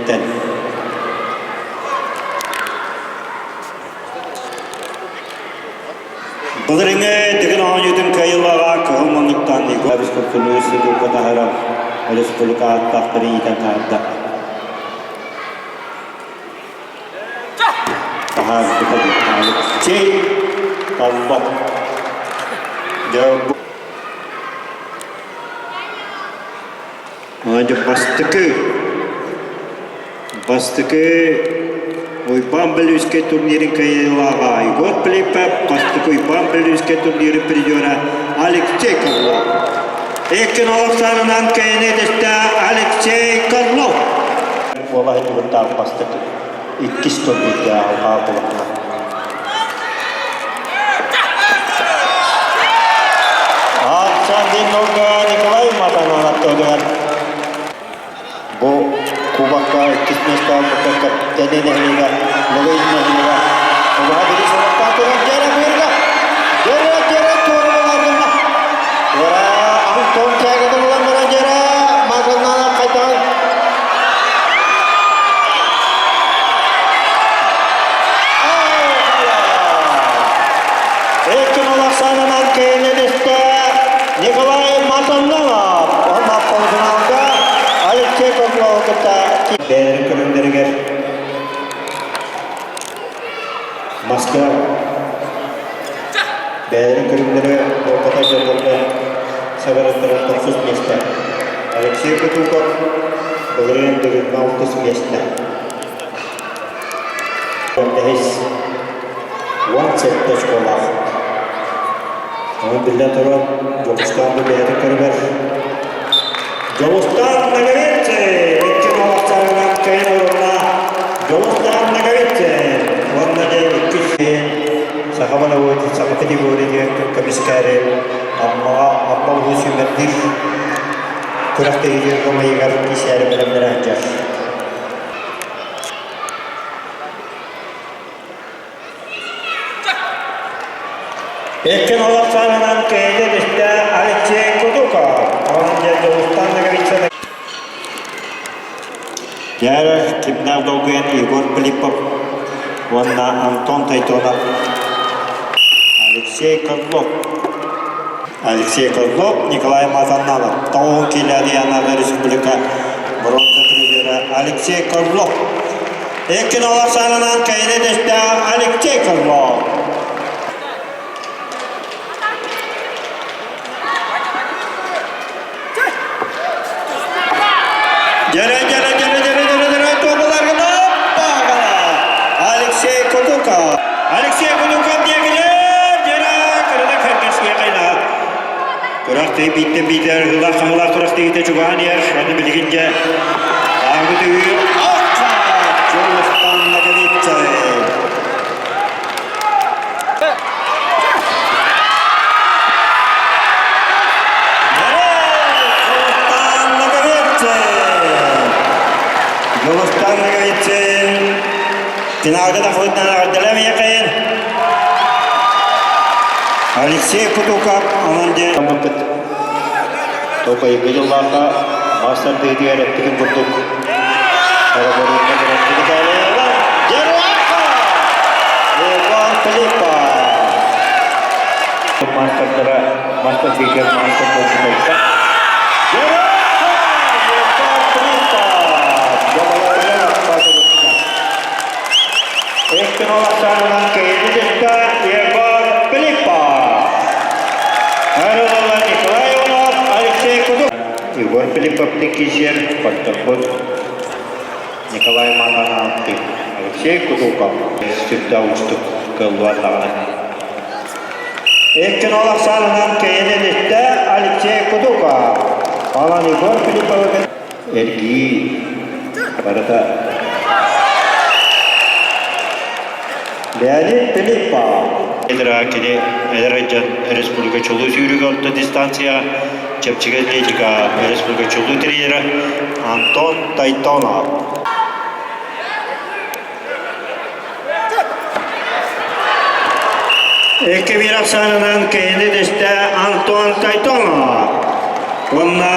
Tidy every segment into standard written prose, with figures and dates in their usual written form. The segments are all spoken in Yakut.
нэһилиэгиттэн. Былырыҥҥы Дыгын оонньуутун кыайыылааҕа Кыһыл Муннуктан Егор Скорпунуус институкка таһааран республика ааттаахтары иитэн таһаарда. Таһаарбыта Алексей Павлов. Бастакы Бастакы Уйбаан Беллүүскэй турнирын кыайыылааҕа Егор Пилиппов, бастакы Уйбаан Беллүүскэй турнирын призера Алексей Козлов. Иккин олох саанынан кэйини этистэ Алексей Козлов. Буола сылдьыбыттаах бастакы иккис турнирга алҕаа буланна. Александр Николай Матанан аттыгар Бу кубокка иккис миэстэ ылбыкка Кэптэни нэһилиэгэ, Лөгөй нэһилиэгэ убаһа бири сылыктаан турар дьэрэ быырга. Дьэрэ дьэрэ туоруларгынна. Дьэрэ Антон Чаагатын ылан баран дьэрэ Мазаннана қайтан Эккин олақсанынан кейінедесте Николай Матаннанов уонна полуфиналга Алексей Козлову кытта бэйэлэрин көрүҥнэригэр Москва бэйэлэрин көрүҥнэрэ буолбата дьоннорго сабараттара тохсус миэстэ. Алексей Кутуков былырыын Дыгыҥҥа алтыс миэстэ. Бэһис 17 очколаах. Онон биллэн турар, Дьокуускай бу бэйэтин көрүгэр Дьулустаан Ноговицын икки уҥуохтарынан кыайан орунна. Дьулустаан Ноговицын уонна дьэ иккис саха полевой саха категория көмүскээри Аммаҕа Амма улуу сүүмэрдиир күрэхтэһиитин ымайыгар кисээри бэлэмнэрэ сылдьар. Икки олох саанынан кыайыы түстэ Алексей Кутуков. Онон дьэ Дьулустан Ноговицын Дьэ, кимнээх долгуйан Егор Пилиппов уонна Антон Тайтонов, Алексей Козлов. Алексей Козлов, Николай Мазанналов, Тоҕуһун киилээх Янаҕа республика бронза призера Алексей Козлов. Икки олох саанынан кэйини түстэ Алексей Козлов. Дьэрэ, дьэрэ, дьэрэ, дьэрэ, дьэрэ, дьэрэ, туобаларгына баҕала. Алексей Кутуков. Алексей Кутуков диэкилэр, дьэрэ, кырына кэргэсиэхайна. Күрэхтии бииттэн биитэр, ыһыылаах хаһыылаах күрэхтиһиитэ чугаһаан иһэр. Аны билигин дьэ, ааҥҥы түһүү Акка Дьулустан Ноговицын. Дьулустан Ноговицын! Финалга тахсыбытынан эҕэрдэлээмийэхэйин! Алексей Кутуков онон диэн Топайга дьыллаахха мастер тыытыгар эппитин курдук Параболинна Михайлова Дерваха Егор Филиппов Мастердара мастер тыытыгар мастер буолбута Дерваха Егор Филиппов Эктин Олохсаанынан кыайыы Егор Филиппов Арылала Николай Иванов, Алексей Кудук. Егор Филиппов Никишер, хотторбут Николай Манананты, Алексей Кудуков. Сүрдээх уустук кыаллыбат даҕаны. Иккин олохсаанынан кэйинин истэ Алексей Кудуков. Алан Егор Филипповы эргии барыта Леонид Филиппов. Кини эдэр дьон республика чулуу сүүрүгэ орто дистанция чэпчэки атлетика республика чулуу тренера Антон Тайтонов. Икки биир ахсаанынан киһини түстэ Антон Тайтонов. Уонна.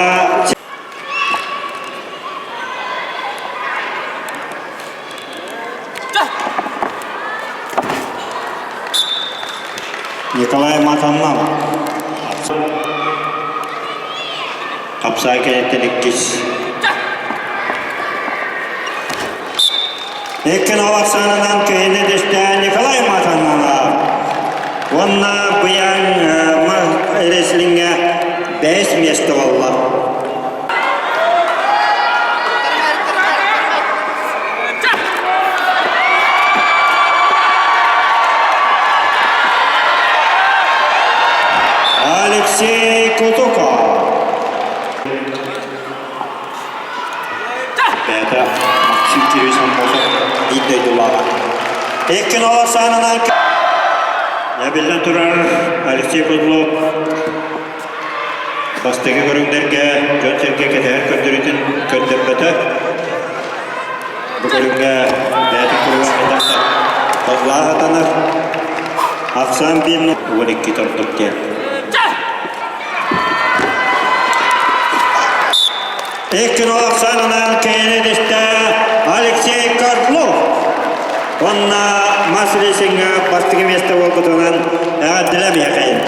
Николай Матаннан Хапсаай кэнниттэн иккис. Иккин ол ахсаанынан киһини түстээн Николай Матаннанов уонна Быйаҥ рестлиҥҥэ бэһис миэстэ буолла. Алексей Кутуков. Бэйэтэ Максим Кириллович Аммосов биир дойдулааҕа. Иккин ол ахсаанынан биллэн турар Алексей Козлов бастакы көрүҥнэргэ дьон-сэргэ кэтэһэр көрдөрүүтүн көрдөрбөтө. Бу көрүҥҥэ бэйэтин туругар хайдах да баҕалаах атанар. Ахсаан биир 12 ордук диэн. Иккин ахсаанынан кэйэни Алексей Козлов. Онна мас рейсиҥҥэ бастакы миэстэ буолбутунан эҕэрдэлэмиэхэйин.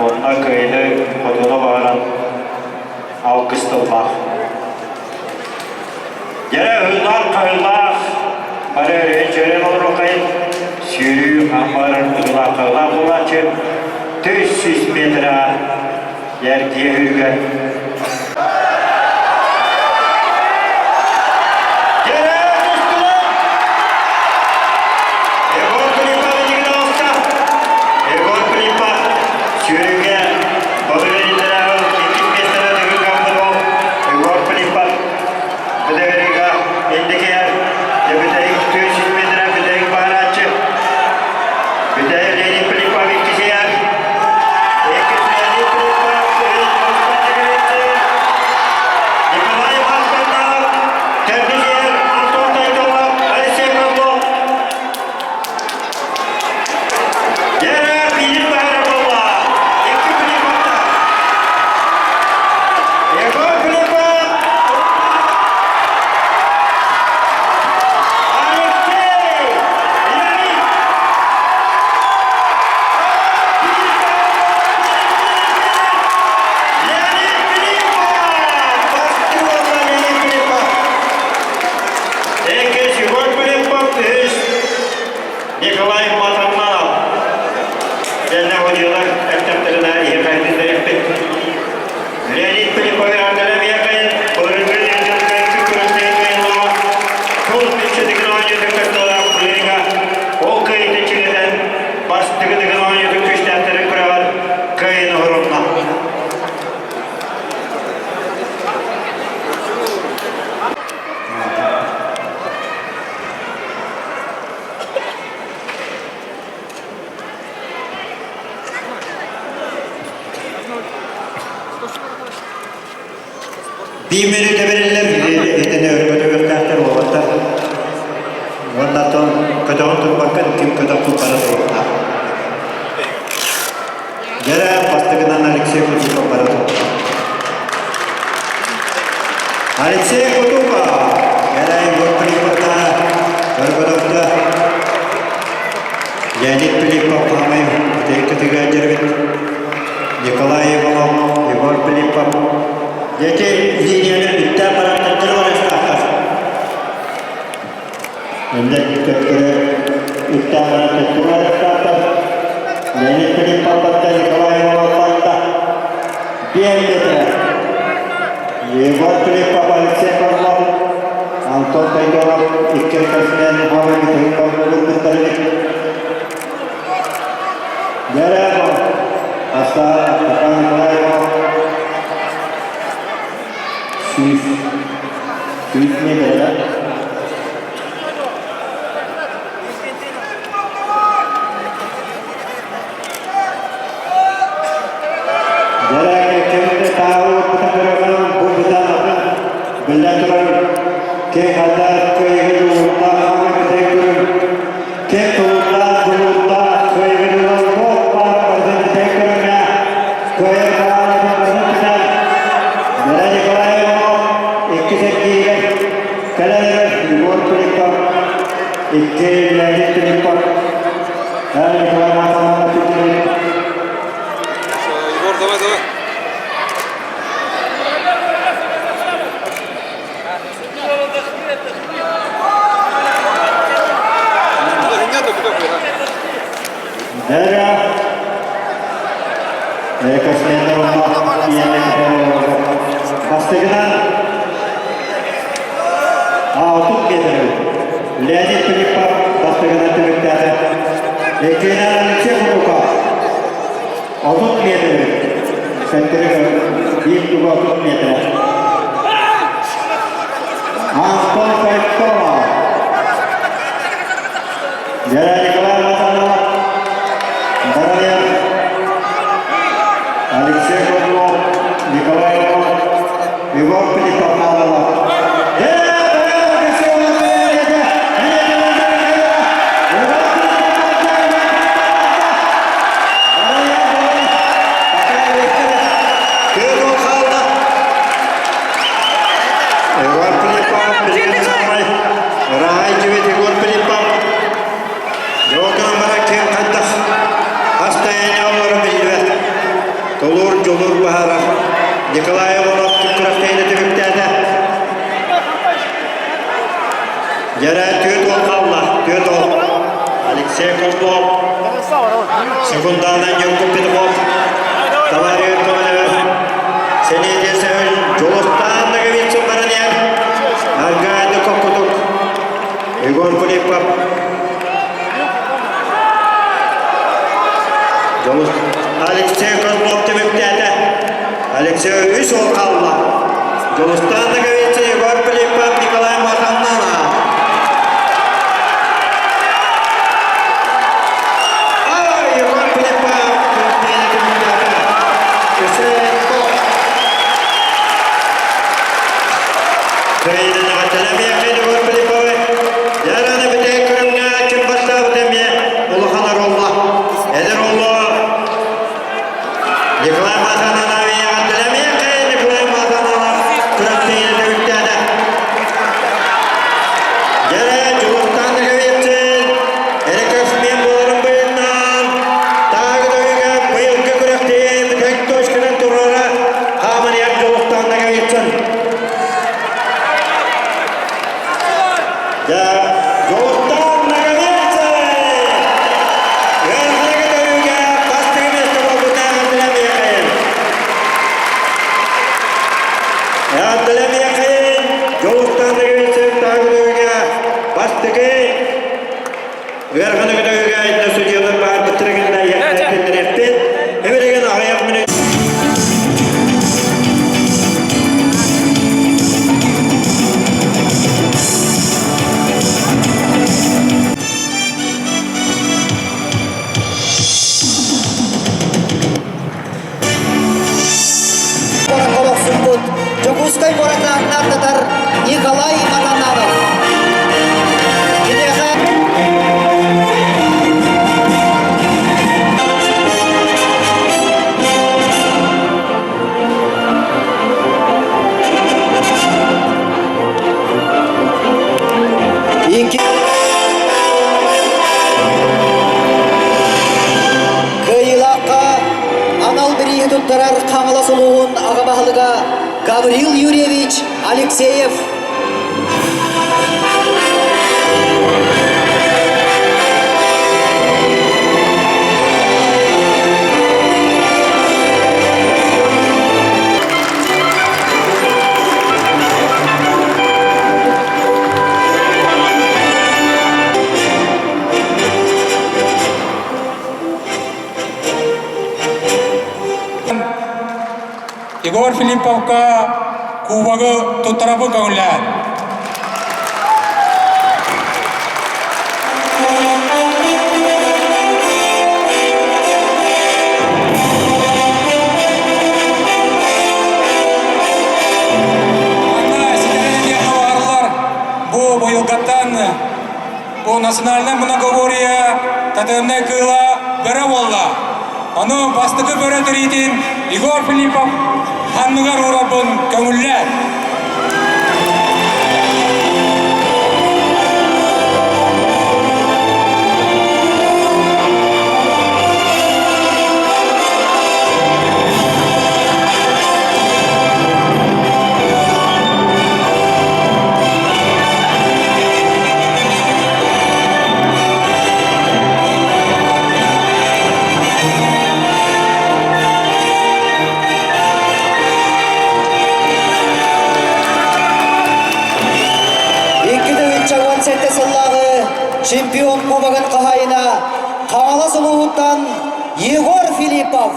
Онно кыайыны хотуну баҕаран алгыс тыллаах. Дьэ, ыһыылаах-хаһыылаах бары өрөйөн-чөрөйөн олоруоххайын, сүүрүү хааммарар ыһыылаах-хаһыылаах буолааччы 400 метра эргийэ үрүгэ. Дьэ, тустулар! Егор Филиппов Игнатьевка! Егор Филиппов сүүрүүгэ Бобилиннэрээҕи иккис миэстэни төгүл ол Егор Филиппов Быдыгырыга инникиһэр бүтэһик 400 метрэ бүтэһик баһарааччы Бүтэһик Леонид Филиппов иккисиһэр иккис Леонид Филиппов Николай Иванов төрдүсүгэр Антон Тайтолов Алексей Павлов Дьэ, биир баара буолла. Икки Филипповтар. Егор Филиппов! Алексей! Леонид! Леонид Филиппов! Бастыы буолла Леонид Филиппов. Иккис Егор Филиппов, үһүс Николай Матаннанов. Дэннэ одьулар эртэхтэринэ иһэхайдын дэрэппит. Леонид Филиппович Андреевич былырыҥҥы Ленинскэй күрэхтэһии кыайыылааҕа тыл үччэтигин оонньуутун кыттыылаах Пулиҥа ол кыайыытын чиҥэтэн бастакы дыгын оонньуутун күүстээхтэрин күрэҕэр кыайыыны оһорунна. Биир мүнүүтэ бэриллэр, итини өргөтүгүөхтээхтэр уолаттар. Уонна оттон көтөҕөн турбакка ким көтөхпүт бара туруохтаах. Дьэрэ бастакынан Алексей Кутуков бара турда. Алексей Кутуков! Дьэрэ Егор Филипповта өргөтөхтө. Леонид Филиппов хаамай бүтэйкэтигэр дьэрбит. Николай Иванов, Егор Филиппов. Дети линияны бүттэ бараттар барыстаахтар. Иннэ төттөрү үктээн баран төттөрү барыахтаахтар. Леонид Филиппов Николай Иванов барда. Биэн метр. Егор Филиппов, Алексей Павлов, Антон Тайдонов икки рекордсмен Михаил Михаил Павловы илик. Дәрәбов, Аса Степан Николаев, 100 метр. Дьэ, таабы көрөҕүн бу бытан атын биллэн турар киһи хайдах кыайыгы дьулуурдаах хаҥа кэтээн көрүҥ киһи тулуурдаах дьулуурдаах кыайыгы дьулур туох баар барытын кэтээн көрүҥэ кыайар хараанатын барытын кэтэн Вера Николаева иккис эргииригэр кэлэн эрэр Егор Филиппов икки Леонид Филиппов Николай Маханов. Дьэ, Экосменнар Бастакынан 6 метр. Леонид Филиппов бастакынан түмүктээтэ. Иккиһинэн Алексей Кутуков 30 метр. Сентри биир туга 30 метр. Антон Кайткова. Вера Николаевна Матанова, Бараньян, Алексей Козлов, Николай Иванов, Егор Филиппов Мамонов. Егор Филиппов, Рай Егор Филиппов, Дьолтон бара ким хайдах астайаня олору биллибэт. Толур дьолур баһара Николай Иванов күрэхтэһиини түмүктээтэ. Дьэрэ түөрт уол хаалла, түөрт уол. Алексей Козлов, секунданан Юркун Петухов, Товарий Ковалев, Сэнидия Сәһүл, Дьулустаан Ноговицын баран иһэр. Аргайды Коккутук, Егор Филиппов, Алексей Козлов түмүктээтэ. Алексей үс уол хаалла. Дьулустаан Ноговицын, Егор Филиппов, Николай Маханнана. Ай, Егор Филиппов түмүктээтэ. Николай Дьолуттаах Ноговицын! Ыарахана көтөрүүгэ бастакы миэстэ буолбута эҕэрдэлэмиэхин! Эҕэрдэлэмиэхин! Дьолуттаах Ноговицын тааҕы бастакы ыарахана көтөрүүгэ инна судьуйалар баарбыттара гынна иэхтээхтиннэриэхпит. Эбиреген аҕыйах мүнүүт Олохсуппут Дьокуускай куораты аттатар Николай Матананов. Киниэхэ Кыайыылаахха анал бирииһи туттарар Хаҥалас улууһун аҕа баһылыга Гаврил Юрьевич Алексеев. Егор Филипповка кубогы туттарабы көҥүллээн. Манна ситэрэн баҕарылар бу быйылгаттан бу национальнай многоборье тотемнай кыыла бөрө буолла. Ону бастакы бөрө тириитин Егор Филиппов ханныгар уурарбын көҥүллээн. чемпион кубогын хаһаайына Хаҥалас улууһуттан Егор Филиппов.